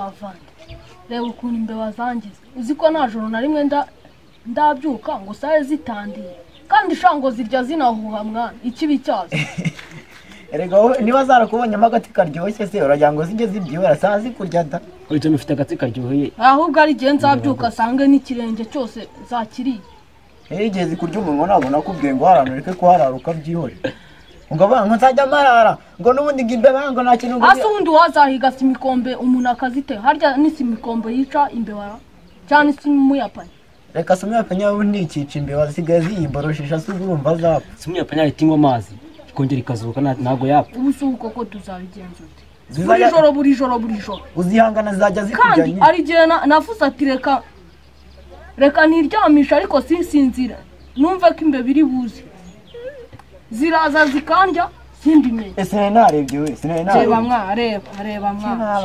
Bavandi, reba ukuntu imbeba zangize. Uzi ko nta joro na rimwe ndabyuka ngo saye zitandiye. Kandi shango zirya zinahuha mwana, ikibi cyazo. Erega wowe niba zarakubonyemo agati karyoshye se uragira ngo zijye zibyibura saa zikurya da. Oya mufite agati karyoheye. Ahubwo ari igihe nzabyuka sange n'ikirenge cyose zakiriye. Igihe zikurya umunwa ntabwo nakubwiye ngo harano reke kuharara ukabyihorera. Ngo banga nzajya marara ngo n'ubundi ngo imbeba ngo nta kintu ngo. Ase ubundi wazahiga simikombe umuntu akazite harya ni simikombe yica imbeba cyane simuyapanya. Reka simuyapanya ubundi ikica imbeba zisigaye ziyiboroshesha se urumva zapfa. Simuyapanya itinywa amazi ikongera ikazuka ntago yapfa. Ubu se uko ko tuzabigenza ute? Buri joro buri joro buri joro. Uzihangana zizajya zikurya nyine. Kandi ari igihe navuze ati reka niryamisha ariko sinsinzira numve ko imbeba iri buze. Ziraza zikandya simbimenye. Ese narebye we, sinari narebye. Reba mwa, reba mwa.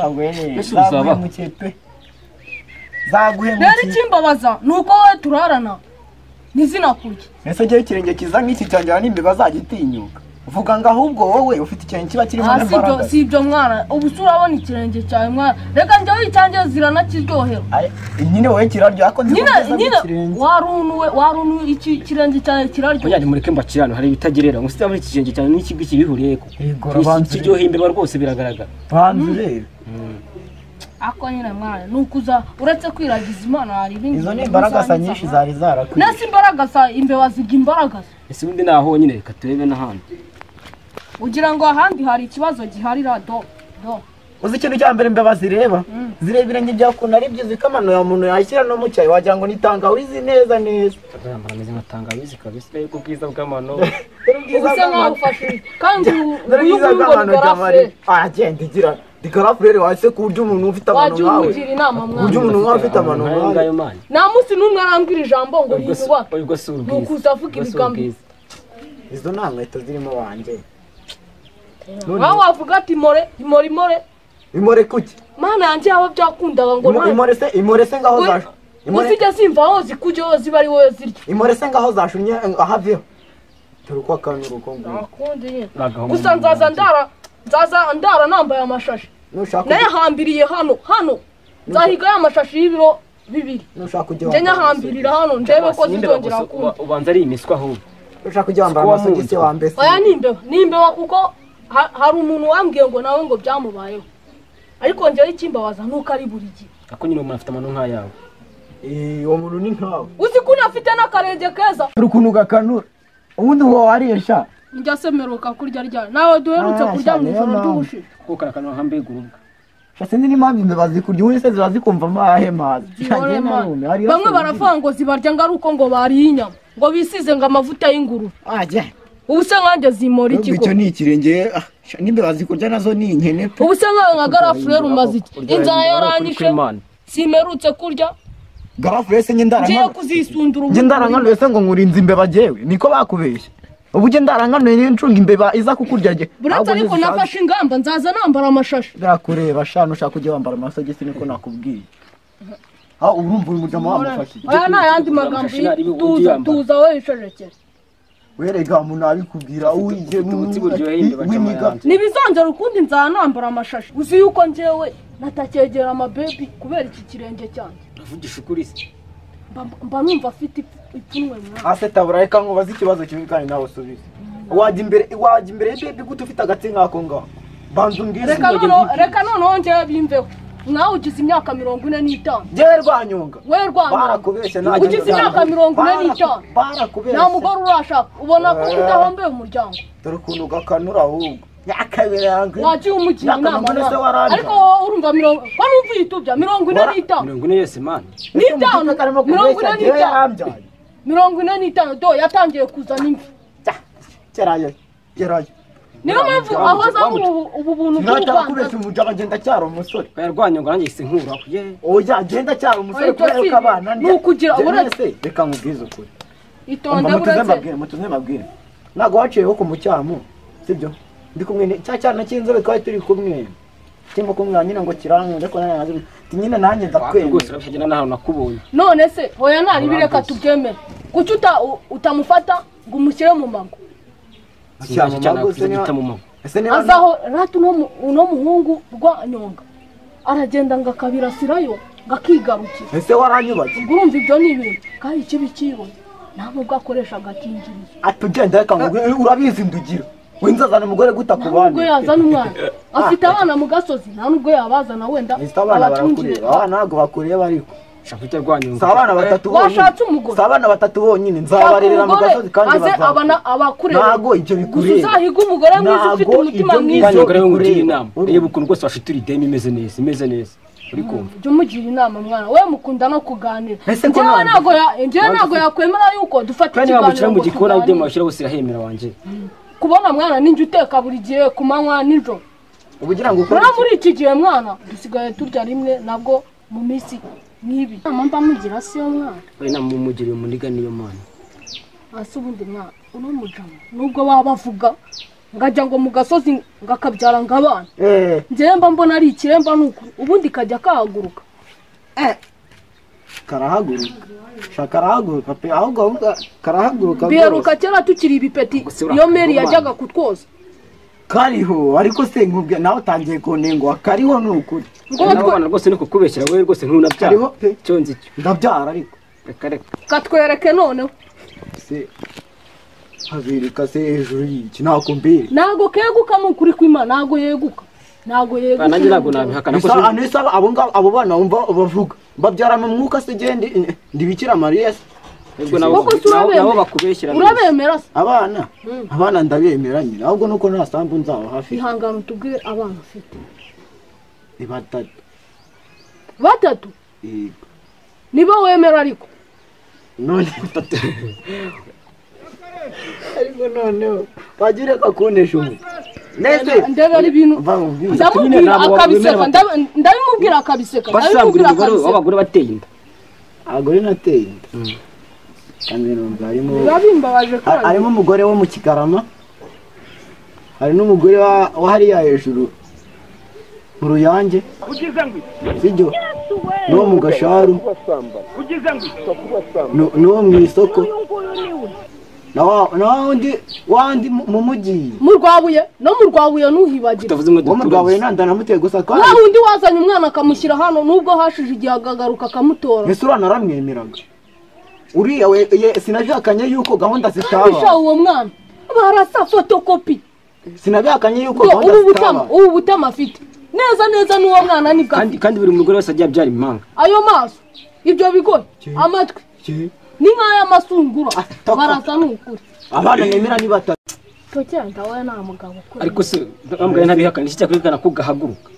Zaguhemukiye pe. Zaguhemukiye. Rero ikimbabaza nuko wowe turarana ntizinakurye. Ese ngewe ikirenge kiza nk'iki cyanjye n'imbeba zagitinyuka. Uvuga ngo ahubwo wowe ufite ikirenge kiba kirimo n'imbaraga. Si ibyo mwana, ubu se urabona ikirenge cyawe mwana. Reka njyewe icyanjye ziranakiryohera. Nyine wowe kiraryoha ariko nzi ko nyine warunuwe iki kirenge cyawe kiraryoha. Oya nimureke mbakirano hari ibitagerera ngo sita muri iki kirenge cyawe n'iki ngiki bihuriye ko. Kiryoheye imbeba rwose biragaragara. Banzu rero. Ako nyine mwana nukuza uretse kwiragiza Imana hari ibindi. Izo ni imbaraga nyinshi zari zarakwiye. Nasi imbaraga sa imbeba zirya imbaraga. Ese ubundi naho nyine reka turebe n'ahandi. Ugira ngo ahandi hari ikibazo giharira do. Uzi ikintu cya mbere imbeba zireba? Zireba ibirenge byakuntu ari byiza ikamano ya muntu yashyira no mu cyayi wagira ngo ni tangawizi neza neza. Ameze nka tangawizi kabisa yuko ubwiza bw'amano. Usa nkaho ufashe kandi uyu nguyu ngo garafure. Agenda igira digarafure wase ku buryo umuntu ufite amano nkawe. Wagira inama mwana. Buryo umuntu nkawe ufite amano nkawe. Nta munsi n'umwe arambwira ijambo ngo yiyubake. Ubwo si ubwiza. Nukuza avuga ibigambo. Izo nta nkweto zirimo wanjye. Aho wavuga ati imore imore imore. Imore kuki? Mana yanjye abo byakundaga ngo imore se ngaho zashu. Uzijya zimva aho zikujya ziba ari wowe zirya. Imore se ngaho zashunye ahaveho. Dore uko akanura uko nguko. Nakundi nyine. Gusa nzaza ndara nambaye amashashi. Nayahambiriye hano. Nzahiga ya mashashi y'ibiro 2. Nushaka kujya wambara. Nyahambirira hano ndebe ko zizongera kundi. Ubanza ari imiswa ahubwo. Ushaka kujya wambara amasogisi wambese. Oya ni imbeba kuko hari umuntu wambwiye ngo nawe ngo byamubayeho. Ariko njyewe ikimbabaza nuko ari buri gihe. Ako nyine umuntu afite amano nkayawe. Uwo muntu ni nkawe. Uzi ko unafite n'akarenge keza. Ukuntu gakanura. Ubundi uwo wariye sha. Njya semeruka kurya ryari. Nawe duherutse kurya mu ijoro ry'ubushize. Kuko karakanura nka mbega urubwa. Sinzi n'impamvu imbeba zikurya ubundi se ziba zikumva amahe mazi. Bamwe baravuga ngo zibarya ngo ari uko ngo bariye inyama. Ngo bisize ngo amavuta y'ingurube. Ajya. Ubu se nkanjye zimora iki ko? Icyo ni ikirenge n'imbeba zikurya nazo ni inkene pe. Ubu se nkawe nka garafurere umaze iki? Inzara yaranyishe simerutse kurya. Garafurere se njye ndarankanuye. Ngiye kuzisundura ubu. Njye ndarankanuye se ngo nkurinze imbeba jyewe niko bakubeshye. Ubu njye ndarankanuye niyo ncunga imbeba iza kukurya jye. Buretse ariko nafashe ingamba nzaza nambara amashashi. Birakureba sha nushaka kujya wambara amasogisi niko nakubwiye. Ha urumva uyu mujama wamufashe. Oya nta yandi magambo tuza wowe icecekere. Werega umuntu abikubwira uwije winiga. Nibizongera ukundi nzanambara amashashi. Uzi yuko njyewe natacyegera amabebi kubera iki kirenge cyanjye. Uravugisha ukuri se? Mba numva afite ipfunwe mwana. Ase tabura reka nkubaze ikibazo kimwe kandi nawe usubize. Wajya imbere y'bebi gute ufite agatsi nkako ngako? Banza umbwire. Reka noneho njyewe bimveho. Nawe ugize imyaka 45. Njyewe Rwanyonga. We Rwanyonga. Barakubeshye nta. Ugize imyaka 45. Barakubeshye. Nta mugore urashaka. Ubona ko udahombeye umuryango. Dore ukuntu gakanura ahubwo. Nyakabiranga. Wagiye umugira inama. Ariko wowe urumva mirongo ko numva yitubya 45. 40 yose man. N'itanu. 45. 45 do yatangiye kuzana imvi. Gerayo. Gerayo. Niyo mpamvu aho zamu ubu buntu bw'u Rwanda umujama agenda cyaro umusore. Oya Rwanyonga nanjye sinkura ye. Oya agenda cyaro umusore kubera ko abana ni ukugira uretse reka nkubwize ukuri. Itonde buretse. Mutuze mbabwire. Ntago waciyeho ku mucyamu sibyo? Ndi kumwe cya cyana cy'inzobe twari turi kumwe. Kirimo kumwe nyine ngo kirankunda ariko nanjye nyine nanjye ndakwemera. Rwose urabishagenda n'ahantu nakubonye. None se oya ntari bireka tubyemere. Kuki utamufata ngo umushyire mu mago? Azaho ratu uno muhungu Rwanyonga. Aragenda ngo akabirasirayo ngo akigarukira. Ese waranyubatse? Ubwo urumva ibyo ni ibintu kandi ikibi kibona nta nubwo akoresha agakingirizo. Atugenda reka ngo urabizi ndugira. Winzazana umugore guta ku bandi. Nubwo yazana umwana afite abana mu gasozi nta nubwo yabazana wenda abatungire. Abana ntabwo bakureba ariko. Shaka rwanyu. Si abana batatu bonyine. Washatse umugore. Si abana batatu bonyine nzabarerera mu gasozi kandi bazaba. Abana abakureba. Ntago ibyo bikureba. Gusa uzahiga umugore mwiza ufite umutima mwiza. Umugore w'umugira inama. Reba ukuntu rwose washitura ideni imeze neza, imeze neza. Uri kumva. Jya umugira inama mwana, we mukunda no kuganira. Njyewe ntabwo yakwemera yuko dufata ikiganiro mu gikora ideni washyira hose irahemera wanje. Kubona mwana ninjye uteka buri gihe ku manywa nijoro. Ubugira ngo ukore. Muri iki gihe mwana dusigaye turya rimwe nabwo mu minsi nibi. Mama mugira si yo mwana. We namumugiriye umuniga niyo mwana. Ase ubundi mwana uno mujama nubwo baba bavuga ngajya ngo mu gasozi ngakabyara ngabana. Njye mba mbona ari ikiremba nuko ubundi kajya kahaguruka. Karahaguruka. Shakarahaguruka pe ahubwo karahaguruka. Biheruka kera tukiri ibipeti iyo Mary yajyaga kutwoza. Kariho ariko se nkubwe nawe utangiye kunengwa kariho nukuri. Ngo rwose niko kubeshyira wowe rwose ntunabyara. Cyo nzi cyo. Ndabyara ariko. Reka reka. Katwereke noneho. Se hazirika se hejuru y'iki nakumbire. Nago keguka nukuri kw'Imana nago yeguka. Nago yeguka. Nanjye nago nabihakana ko se abo ngabo abo bana umva bavuga babyara mu mwuka se gende ndibikira Mariya se. Nabo bakubeshyira. Urabemera se? Abana. Abana ndabemera nyine ahubwo nuko nta sambu nzaho hafi. Ihangano tubwire abana ufite. Ni batatu. Batatu? Yego. Niba wemera ariko. None batatu. Ariko noneho bagire kakunesha umu. Nese ndebera ibintu. Ndamubwira akabiseka ndabimubwira akabiseka. Ndabimubwira akabiseka. Abagore bateye inda. Abagore nateye inda. Kamerumva harimo babimbabaje kandi harimo umugore wo mu Kigarama. Hari n'umugore wa hariya hejuru mu Ruyange. Sibyo? No mu Gasharu. No mu isoko. Na wandi mu mujyi. Mu Rwabuye, no mu Rwabuye nuhibagira. Wo mu Rwabuye nanda namuteye gusa kwa. Wa wundi wazanye umwana akamushyira hano nubwo hashije igihe agagaruka akamutora. Mbese uranaramwemeraga. Uriya we sinabihakanye yuko gahunda zitaba. Kandi uwo mwana barasa photocopy. Sinabihakanye yuko gahunda zitaba. Ubu butama afite. Neza neza n'uwo mwana ni bwa. Kandi buri mugore wese agiye abyara impanga. Ayo maso, ibyo bigoye, amatwi. Ni nk'aya masungura barasa n'ukuri. Abana nemera ni batatu. Tokenda we nta mugabo ukuri. Ariko se bambwaye ntabihakanye iki cyakwerekana ko gahaguruka.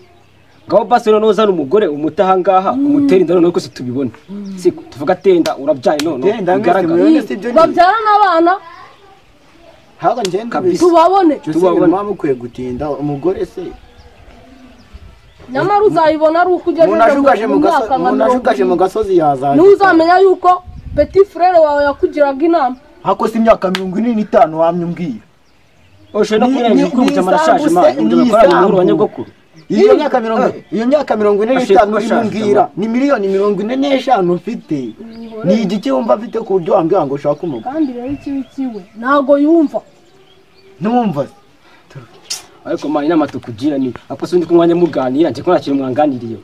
Ngaho basi noneho uzana umugore umutaha ngaha umutera inda noneho kose tubibone. Siko tuvuga tenda urabyaye none bigaragara. Babyara n'abana. Haga ngenda tubabone. Tubabone mama ukwiye gutinda umugore se. Nyamara uzayibona ari uko ugejeje mu mwaka umuntu ashugaje mu gasozi yazaje. Ntuzamenya yuko petit frère wawe yakugiraga inama. Hako si imyaka 45 wamyumbwiye. Oshe no kurenga uko marashaje ma ndabakora mu banyogokuru. Iyo myaka 45 umbwira ni miliyoni 45 mfite. Ni igiki wumva mfite ku buryo wambwira ngo ushaka umugore. Kandi rero ikibi kiwe ntago yumva. Ntumva. Ariko mani inama tukugira ni ako sundi kumwanya muganira nje ko nta kintu mwanganiriye.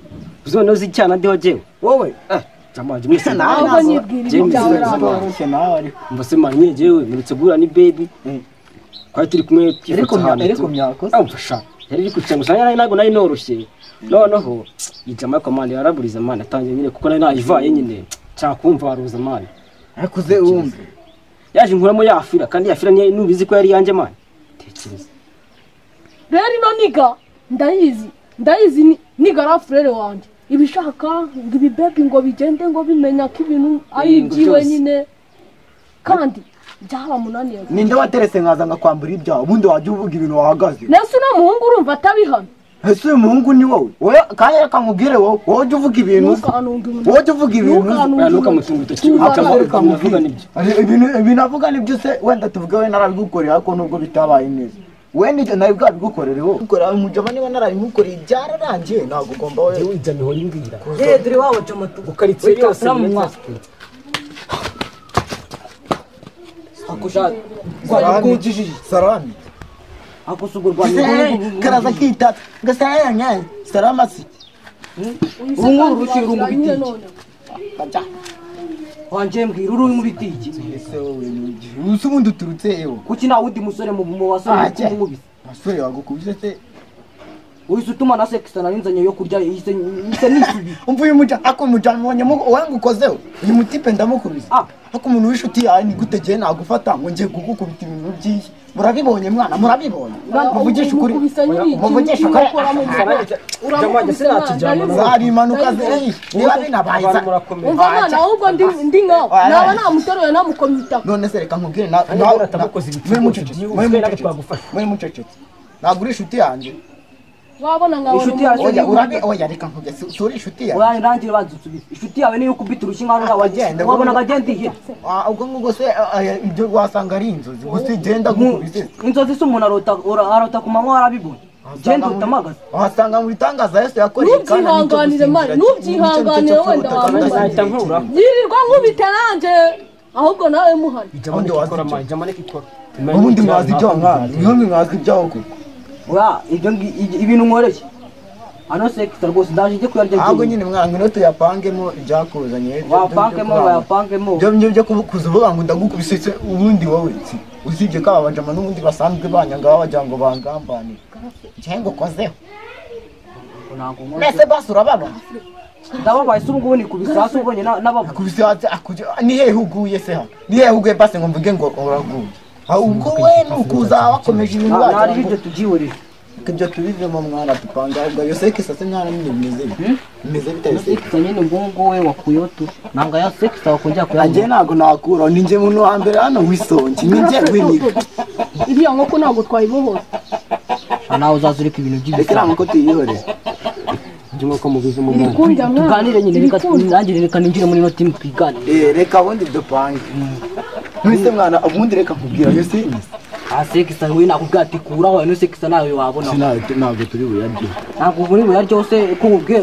Uzone uzi cyana ndiho jewe. Wowe Jamanje mwese ntabwo nyibwira ibyawe nawe ariko. Mbase mani jewe murutse gura ni baby. Kwari turi kumwe twifata ariko myako. Amfasha. Yari kuca gusa nari nago nari noroshye. Noneho ijama ko mani yaraburiza mani atangiye nyine kuko nari nayivaye nyine. Nshaka kumva waruza mani. Akuze wumve. Yaje nkuramo yafira kandi yafira nubizi ko yari yanje mani. Tekereza. Rero ino niga ndayizi. Ndayizi niga ra frere wanje. Ibishaka ngo ibi baby ngo bigende ngo bimenya ko ibintu ari ibyiwe nyine. Kandi byaramunaniye. Ninde waterese nkaza ngakwambura ibyawe ubundi wajya uvuga ibintu wahagaze. Nese uno muhungu urumva atabihana. Ese uyu muhungu ni wowe? Wowe kandi reka nkubwire wowe wowe ujya uvuga ibintu. Wowe ujya uvuga ibintu. Ntukamutunge urutoki. Avuga nibyo. Ibintu avuga nibyo se wenda tuvuge we narabigukorera ariko nubwo bitabaye neza. We nibyo nawe bwabigukorere wowe. Ukora umujama niba narabimukoreye byararangiye ntabwo ugomba wowe. Jewe ijya mihora imbwira. Dore wawe jama ukaritsiye yose. Sarami. Akusugurwa karaza kita gasaya nyaye saramasi. Uyu Ubu ngubu urushyi ruri mu wakiranye biti. none. Kajya. Wanje mbwira uri mu biti iki? Ese wowe ni usi ubundi uturutse ewe. Kuki nta wundi musore mu basore Ah, cye. nkubise? Basore bagukubise se. Uhise utuma na sekisa narinzanye yo kurya ihise nisubi. Umva uyu muja ako muja mubonye wangukozeho. Uyu mutipe ndamukubise. Ah. Ako umuntu w'inshuti yawe ni gute gihe nagufata ngo ngiye kugukubita ibintu byinshi. Murabibonye mwana, murabibonye. Muvugishe ukuri. Umukubise nyine ikintu Muvugishe ukuri. ukora mu mutwe. Uramukubise mwana. Zari impanuka ziri. Niba binabaye Abantu murakomeye. Umva mwana ahubwo ndi nkawe. Naba namuteruye namukomye itaka. None se reka nkubwire na Nanjye uratamukoze ibipfuko byihuse natwe twagufasha. Muri mucecetse. Ntabwo uri inshuti yanjye. Wabona nkabona Inshuti yawe Oya urabi oya reka nkubwire si uri inshuti yanjye. Oya ndangira banzusubize. Inshuti yawe niyo ukubita urushyi nkaho nawe Agenda. wabona agenda ihe. Ah, ubwo ngubwo se ibyo wasanga ari inzozi gusa igenda gukubise. Inzozi se umuntu arota arota ku manywa arabibona. Genda utamagaza. Wasanga mu bitangaza Yesu yakoreye Ntubyihanganire mani, ntubyihanganire wenda wamubona. Nzahita nkuraho. Yirirwa nkubita nanjye ahubwo nawe muhane. Ijambo ikora ma, ijambo ikora. Ubundi mwazi ibyo mwana, ubundi mwazi ibyo koko. Oya ibyo ibintu nkoreye. Ano sekisa rwose ndaje njye kuyarya. Ahubwo nyine mwana ngwino tuyapangemo ibyakuzanye. Wapangemo wayapangemo. Ibyo byo kuza uvuga ngo ndagukubise se ubundi wowe si usibye ko aba banjama n'ubundi basanzwe banyanga bagira ngo bangambanire. Njye ngukozeho. Ntabwo Mbese basi urababa. ndababaye se ubu ngubu ni kubisa ubonye n'ababa. Kubisa ni hehe uguye se hano? Ni hehe uguye basi ngo mvuge ngo uraguye. Ahubwo we nukuza wakomeje ibintu Nari wagira ngo ibyo tubyihorere. ibyo tubivemo mwana dupanga ahubwo yo sekisa se mwana nyine bimeze bite? Bimeze bite yo sekisa? Sekisa nyine ubwo ngubwo we wakuyeho tu. Nanga ya sekisa wakongera Njye kuyabona. ntabwo nakura ni njye muntu wa mbere hano wisonge ni njye winiga. Iriya nkoko ntabwo twayibohoza. Nawe uzaza ureka ibintu Reka iriya by'ibisa. nkoko tuyihorere. Ibyo nk'uko mubizi mu Iri mwana. kundya mwana. Tuganire nyine reka Iri kundya. nanjye reka ninjire muri ino timu twiganire. Eh, reka ubundi dupange. None mwana ubundi reka nkubwira yo sekisa. Ah sekisa we nakubwira ati kuraho ano sekisa nawe wabona. Ntabwo turi buyarye. Ntabwo muri buyaryo se ko ubwe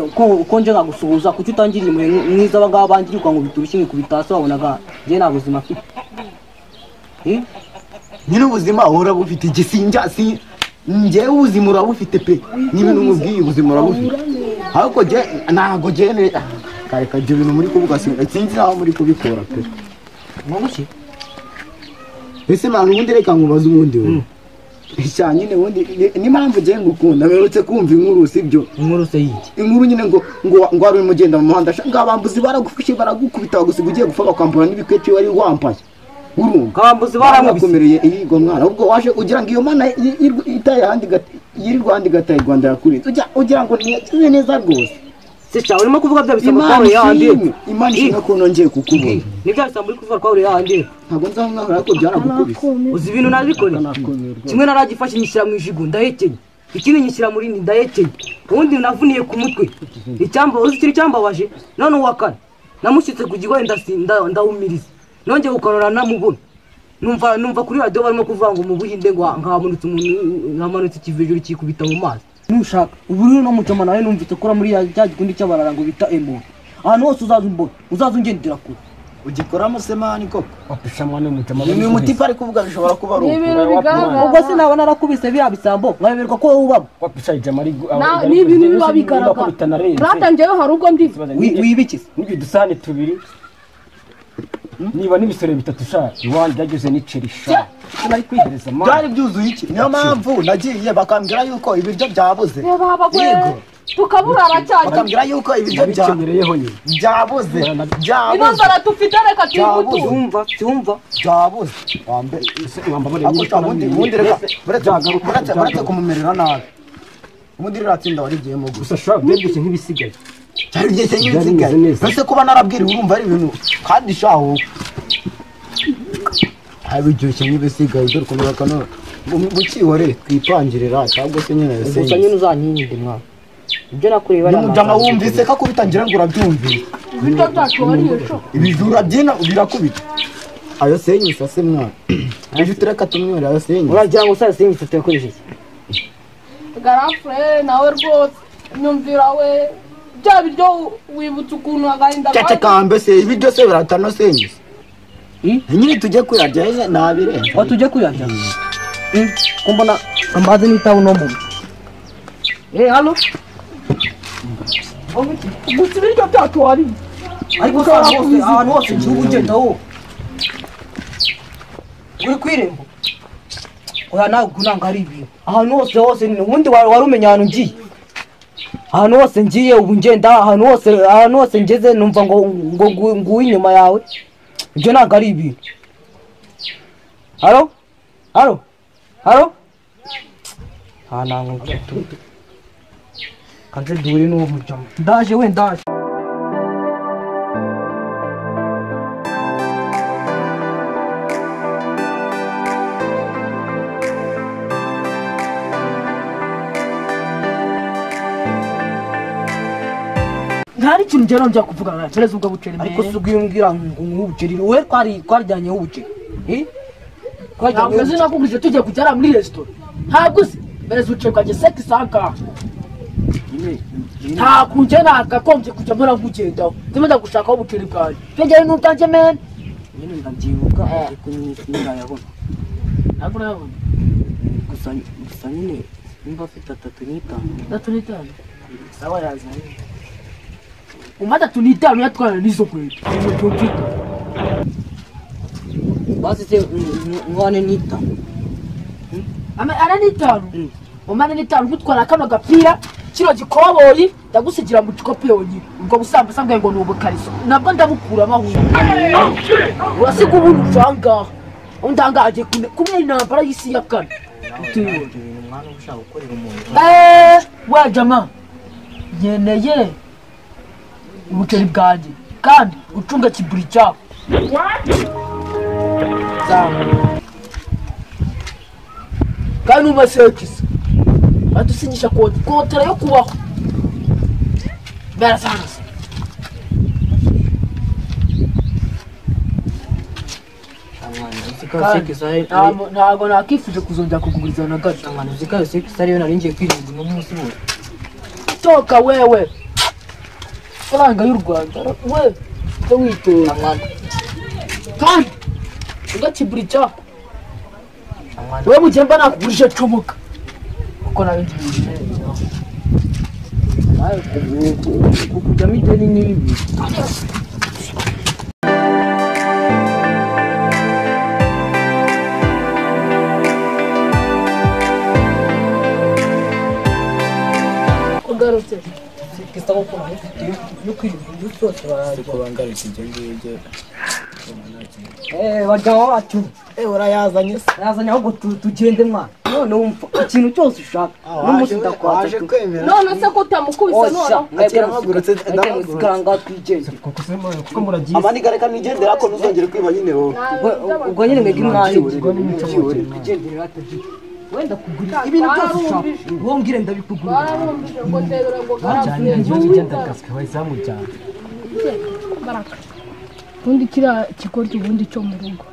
ko nje nkagusuhuza kuki utangiriye impuhwe mwiza aba ngaba bangiriye ukankubita urushyi nkikubita hasi wabonaga njye nta buzima mfite. Eh? Nyine ubuzima uhora bufite igisinja si njyewe ubuzima urabufite pe. Niba numubwiye ubuzima urabufite. Ariko jye ntabwo jye kare kajya ibintu muri kuvuga sinzi aho muri kubikora pe. Ngo Ese mwana ubundi reka nkubaze ubundi wowe. Sha nyine ubundi n'impamvu jye ngukunda mperutse kumva inkuru sibyo. Inkuru se yiki? Inkuru nyine ngo ngo wari urimo ugenda mu muhanda sha ngo abambuzi baragufashe baragukubita bagusiga ugiye gupfa bakwambura n'ibikweto wari wambaye. Urumva? Abambuzi baramubise. Barakomereye iyigo mwana ubwo waje ugira ngo iyo mana itaye ahandi yirirwa ahandi gataye Rwanda yakurinze ugira ngo ntiyakize neza rwose. Se sha urimo kuvuga bya bisambo Imana twahuriye ahandi. ishimwe, Imana ishimwe ko nongeye kukubona. Ni bya bisambo uri kuvuga twahuriye ahandi. Ntabwo nzi aho mwahora ariko byaragukubise. Uzi ibintu nabikoreye. Kimwe naragifashe nyishyira mu ijigo ndahekenya. Ikindi nyishyira muri ndi ndahekenya. Ubundi navuniye ku mutwe. Icyamba uzi ikintu cyambabaje none uwa kane namushyitse ku kigo ndawumiriza. Nongeye gukanura namubona. Numva kuri radio barimo kuvuga ngo mu Buhinde ngo nkamanutse umuntu nkamanutse ikivejuru kikubita mu mazi. Nushaka ubu rero no mucoma nawe numvise kora muri ya gikundi cy'abarara ngo bita emo. Ahantu hose uzaza umbona uzaza ungendera kure. Ugikoramo se mani koko? Wapisha mwana w'umutama. Ni umutipe ari kuvuga bishobora kuba ari Ni uko. ibintu bigaragara. Ubwo se naba narakubise biriya bisambo nkayoberwa ko wowe ubamo. Wapisha ijambo ari Ni ibintu biba bigaragara. Rata njyewe hari ubwo ndi. Wibiki se? N'ibyo dusahane tubiri. Niba n'ibisore bitatu sha iwanjye byageze n'iceri sha. Sinari kwihereza mwana. Byari byuzuye iki? Niyo mpamvu nagiye bakambwira yuko ibiryo byabuze. Yego. Tukaburara cyane. Bakambwira yuko ibiryo Nabikenereyeho nyine. byabuze. Ino Byabuze. nzara dufite reka tuyimuture. Siwumva siwumva. Byabuze. Wambe. Mwambabare Ubundi reka uretse kumumerera nabi. Ubundi ririya tsinda warigiyemo gusa. Gusa sha byaryoshye nk'ibisigaye. Byari byose nk'ibisigaye. Mbese kuba narabwiriwe urumva ari ibintu kandi shaho. Biryoshye nk'ibisigaye dore ukuntu bakanora. Mukihore twipangirira cyangwa se nyine Gusa nyine uzankinde mwana. Ibyo nakureba ari N'umujama wumvise ko akubita ngira ngo urabyumvise. Ibiryo byacu wariye sho. Ibijura byina birakubita. Ayo senyusa se mwana. Ejo tureka tumwore ayo senyusa. Uragira ngo usaye senyusa tuyakoresheje. Garafure nawe rwose nyumvira we bya biryo wibutse ukuntu agahinda Ceceka mbese ibiryo se biratano senyusa. Nyine tujye kuyarya ese nabirenze. Wa tujye kuyarya. Ko mbona ambaze nitaho no muntu. Eh halo. Gusa ibiryo byacu wariye. Ariko se ahantu hose igihugu ugenda wowe. Uri kwirembo. Oya ntabwo nanga ari ibintu. Ahantu hose hose ubundi wari umenya ahantu ngiye. Ahantu hose ngiye ubu ngenda ahantu hose ngeze numva ngo ngo nguwe inyuma yawe. Ibyo ntabwo ari ibintu. Halo? Halo? Halo? Ah ntabwo kanze duhure n'uwo mujama. Ndaje we ndaje. Ntari ikintu njye nongera kuvugana nawe kereza ubwo buceri. Ariko si ubwiyumvira ngo ubuceri wowe twarijyanyeho ubuceri. Ntabwo uzi nakugurije tugiye kujyana muri resitora. Ntabwo uzi mbere ubuceri bwanjye seti sanka. Ntabwo njye nakagombye kujya mpora nkugendaho. Ndimo ndagushakaho ubuceri bwanjye. Twegere n'ubwanjye men. Nyine ndabyibuka ariko nyine sindayabona. Ntabwo urayabona. Gusa nyine nimba afite 3 n'5. 3 n'5. Sawa yazanye. Umada 3 n'5 yatwara n'izo kwetu. Basi se mwane n'5. Ama ara n'5. Umane n'5 gutwara kano gapira kino gikoboyi ndagusigira mu gikopo yonyine. Ubwo busamba sambwe ngo ni ubukariso. Nabwo ndabukura amahuye. Urasiga ubu uvanga. Undangaje kumwe intambara y'isi ya kane. Utuyibona umwana ushaka gukorera umuntu. Wa jama. Nyeneye ubuceri bwanjye kandi ucunga kiburi cyawe. Kandi umasekisa badusinyisha kontara yo kubaho barasanze. Ntabwo nakifuje kuzongera kuguriza na gato. Toka wewe. Faranga y'u Rwanda we witonda kandi ugakiburi cyako we mugihe mba nakugurije comoka kuko nabindi bintu kujyamo ideni ni bibi. Ugarutse Bajyaho bacu urayazanye se yazanye ahubwo tugende mwana none wumva ikintu cyose ushaka n'umunsi ndakwaje none se ko utamukubise none ndahagurutse ndahagurutse twigenze kuko muragiye amani reka nigendera ko ntuzongere kwiba nyine wowe ubwo nyine mwebwe mwahebye twigendere hatagiye wenda kugura ibintu byose ushaka wowe mbwire ndabikugurira bararumbije ngo ndebera ngo cyane ngenda gaswe bayizamujyana baraka ubundi kiriya kikoryo ubundi cyo mu rugo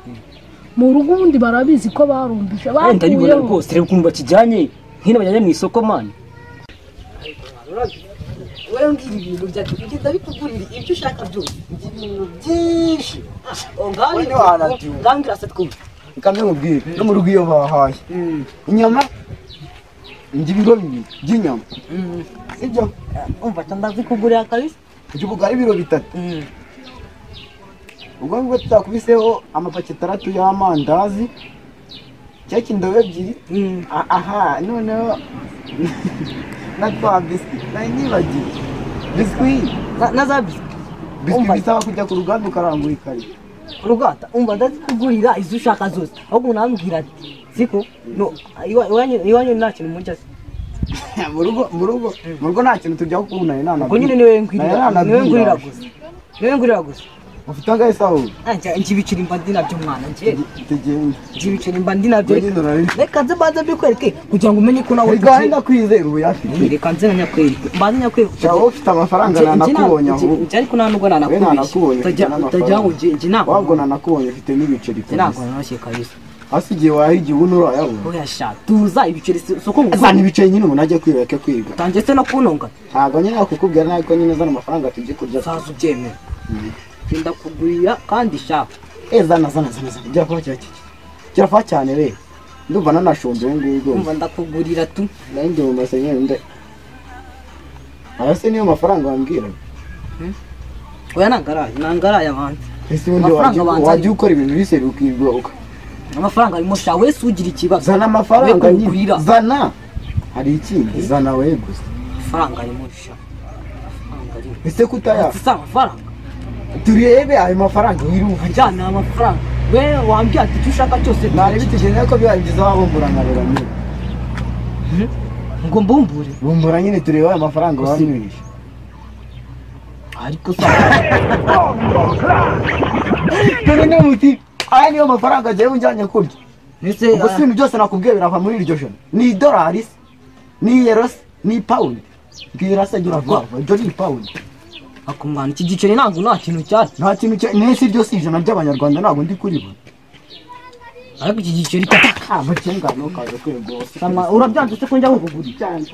mu rugo ubundi barabizi ko barumbije bakuyeho rwose reba ukuntu bakijyanye nk'ino bajyanye mu isoko mani wowe mbwira ibintu byacu ndabikugurira ibyo ushaka byose ibintu byinshi ngambwira se twumve kamwe mubwire no mu rugo iyo bahaye inyama njye ibiro bibiri by'inyama sibyo umva ndazikugurira kabisa njye ubugari ibiro 3 ubwo ngubwo tutakubiseho amapaki 6 y'amandazi keke indobo 2 aha noneho na twa biswi nari nibagiwe biswi na za biswi biswi bisaba kujya ku ruganda ukarangura ikarito uruganda umva ndazikugurira izo ushaka zose ahubwo unambwira ati siko no iwanyu nta kintu mujya se mu rugo nta kintu tujya kubona inama ubwo nyine niwe ngurira gusa niwe ngurira gusa ufite angahe sawa njye ibiceri mba ndi nabyo mwana njye tugende njye ibiceri mba ndi nabyo reka nze mbanze mbikwereke kugira ngo umenye ko nawe reka ndakwizera ubu yafite reka nze nyakwereke mbanze nyakwereke cyangwa ufite amafaranga nanakubonye ahubwo njye ariko nta nubwo nanakubeshye utajya ngo njye ntabwo wabwo nanakubonye ufite n'ibiceri ntabwo nanoshye kabisa hasi igihe wahigiye ubu nturayabona oya sha tuza ibiceri soko ngo zana ibiceri nyine umuntu ajya kwiba yake kwiga utangiye se no kunonga ntabwo nyine nakukubwira ntabwo nyine zana amafaranga tujye kurya saza ubyemera ndakugurira kandi shaka zana zana zana zana gira vuba gira vuba cyane we ndumva nanashonje ubu ngubu umva ndakugurira tu nari ndi mu masenyeri nde Aya se niyo mafaranga wambwira? Oya nangaraye, nangaraye abantu. Ese ubundi wajya ukora ibintu biseri ukibwoka. Amafaranga arimo sha wese ugira ikibazo. Zana amafaranga nyine. Zana. Hari ikindi zana we gusa. Amafaranga arimo sha. Amafaranga arimo. Ese kutaya? Ese amafaranga. Turebe ayo mafaranga wiruha. Jana amafaranga. We wambwiye ati icyo ushaka cyose nari bitekereje ko birangiza wabumbura nkareba nyine. Ngo mbumbure. Bumbura nyine turebe ayo mafaranga wamwishe. Ariko sa dore ni muti aya niyo mafaranga agiye unjyanye kurya. Ese ubwo si ibintu byose nakubwiye birava muri iryo jana. Ni idolari se, ni euro se, ni pound. Mbwira se gira vuba, ibyo ni pound. Akumwana iki giceri ntabwo nta kintu cyari. Nta kintu cyari, nese iryo si ijana ry'abanyarwanda ntabwo ndi kuribona. Ariko iki giceri ah mukinga no kaje kwegose. Sama urabyanze se ko njya kukugura cyane.